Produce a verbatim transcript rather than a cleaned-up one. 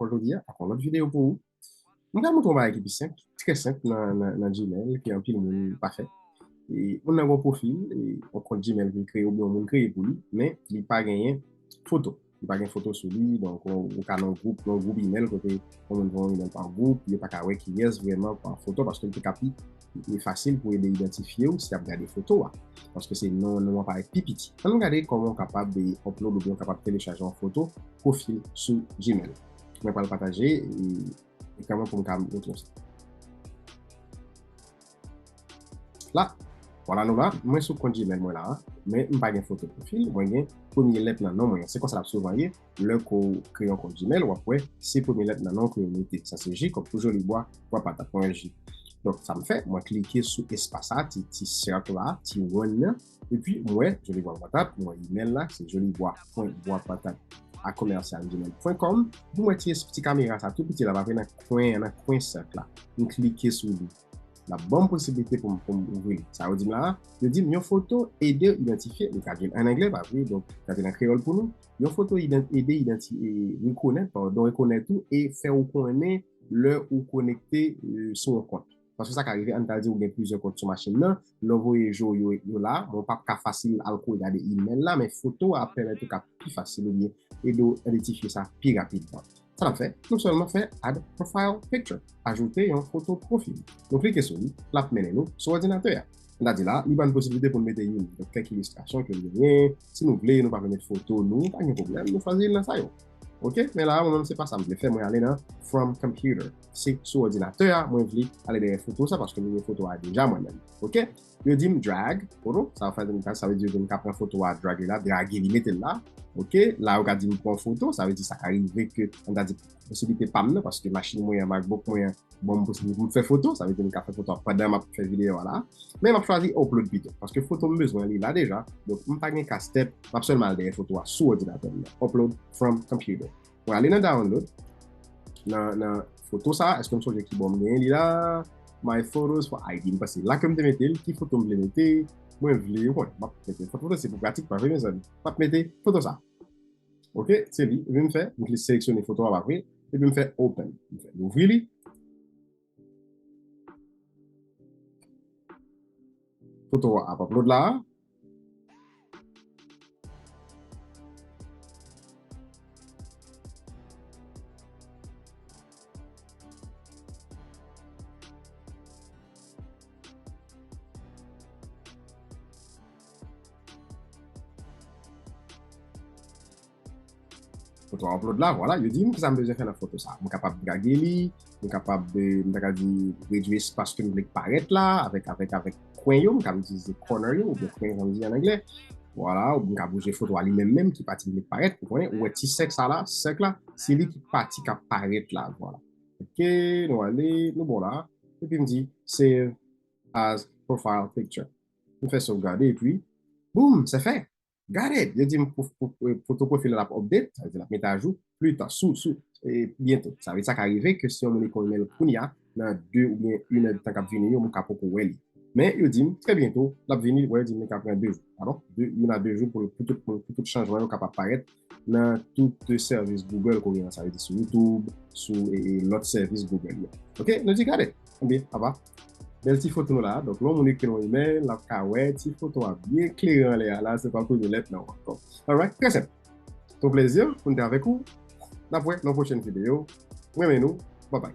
pou jodi a, ak yon lòt videyo pou ou. M pral montre w yon bagay ki pi senp, trè senp nan, nan, nan Gmail, ke anpil moun pa fè. E, moun nan gen yon pwofil, e, yon kont Gmail ke l kreye, oubyen yon moun kreye pou li, men li pa genyen foto. Li pa gen foto sou li, donk, ou, ou ka nan yon gwoup, nan yon gwoup email, kote yon moun voye yon email pa gwoup, yo pa ka wè kiyès vrèman pa foto, paske li te ka pi, li fasil pou ede idantifye w si y ap gade foto a, paske se non, non an parèt pi piti. Ann nou gade kòman w kapab, e, upload oubyen w kapab telechaje yon foto pwofil sou Gmail. Mwen pral pataje, e, ekran mwen pou m ka montre w sa. La, vwala nou la, mwen sou kont Gmail mwen la, men m pa gen foto pwofil, mwen gen premye lèt nan non mwen an. Se konsa l ap souvan ye, lè ke w kreye yon kont Gmail, w ap wè se premye lèt nan non ke yo mete. Sa se J kòm pou Jolibwa, bwa patat, mwen J. Donk, sa m fè, mwen klike sou espas sa, ti, ti sèk la, ti wonn nan, epi m wè Jolibwa bwa patat, m wè email la, se jolibwa pwen bwa patat a commercial gmail pwen com. Epi m wè ti, ti kamera sa tou piti la, pa vre, nan kwen, nan kwen sèk la. M klike sou li. L ap ban m posiblite pou m, pou m ouvri li. Sa yo di m la, yo di m yon foto ede idantifye, li ka vin an anglè, pa vre, donk, li ka vin an kreyòl pou nou. Yon foto idan-, ede idanti-, e, rekonèt, padon, rekonèt ou e fè ou konnen lè ou konekte, e, sou yon kont. Paske sa ka rive, ann ta di ou gen plizyè kont sou machin nan, lè w voye je w yo, yo la, men w p ap ka fasil al kouri gade email la, men foto a ap pèmèt ou ka pi fasil oubyen ede w idantifye sa pi rapidman. Sa n ap fè, nou sèlman fè add profile picture, ajoute yon foto pwofil. Nou klike sou li, l ap mennen nou sou òdinatè a. Ann ta di la, li ban n posiblite pou n mete youn, donk kèk ilistrasyon ke l genyen. Si nou vle, nou pa vle met foto nou, pa gen pwoblèm, nou chwazi youn nan sa yo. Oke, men la, mwen menm se pa sa m vle fè, mwen ale nan from computer. Se sou òdinatè a, mwen vle ale dèyè foto sa, paske m gen foto a deja mwen menm. Oke, yo di m drag, foto, sa fè m ka, sa vle di yo di m ka pran foto a, drag li la, drage li, mete l la. Oke, la yo ka di m pran foto, sa vle di sa ka rive ke, ann ta di posiblite pa m nan, paske machin mwen an, MacBook mwen an, ban m posiblite pou m fè foto, sa vle di m ka fè foto a pandan m ap fè videyo a la. Men m ap chwazi upload pito, paske foto m bezwen li la deja, donk m pa gen kastèt, m ap sèlman al dèyè foto a sou òdinatè m nan. Upload from computer. Mwen ale nan download, nan, nan foto sa, èske m sonje ki bò m genyen li la? My photos for I D, m panse la ke m te mete l, ki foto m vle mete, mwen vle, w konnen, m ap mete foto, se pou pratik, pa vre, mezanmi. M ap mete foto sa. Oke, se li, epi m fè, m klik seleksyone foto a, pa vre, epi m fè open. M fè louvri li. Foto a ap upload la. Foto a upload la, vwala, yo di m kisa m bezwen fè nan foto sa. M kapab drage li, m kapab, eh, m ta ka di, redui espas ke m vle k parèt la, avèk, avèk, avèk kwen yo, m kapab itilize corner yo, oubyen kwen, jan m di an anglè. Vwala, ou m ka bouje foto a li menm menm, ki pati m vle k parèt, ou konnen, ou wè ti sèk sa la, sèk la, se li ki pati k ap parèt la, vwala. Oke, nou ale, nou bon la. Epi m di, save as profile picture. M fè sovgade, epi, boum, se fè. Got it! Yo di m pou, pou, pou, foto pwofil la ap update, sa vle di l ap mete ajou, pli ta, sou, sou, e, byento. Sa vle di sa ka rive ke si yon moun ekri yon email kounye a, nan de oubyen inèdtan k ap vini yo, m ka poko wè li. Men yo di m, trè byento, l ap vini, wè, yo di m li ka pran de jou. Padon, de, youn a de jou pou, pou tout, pou, pou tout chanjman yo kapab parèt nan tout sèvis Google ke w gen an, sa vle di sou YouTube, sou, e, e, lòt sèvis Google yo. Oke, nou di got it. Ebyen, apa, bèl ti foto nou la. Donk, lè yon moun ekri yon email, l ap ka wè ti foto a byen klere anlè a la, se pa premye lèt nan ankò. Alright, trè senp. Se yon plezi pou n te avèk ou. N ap wè nan pwochèn videyo. Mwen renmen nou. Babay.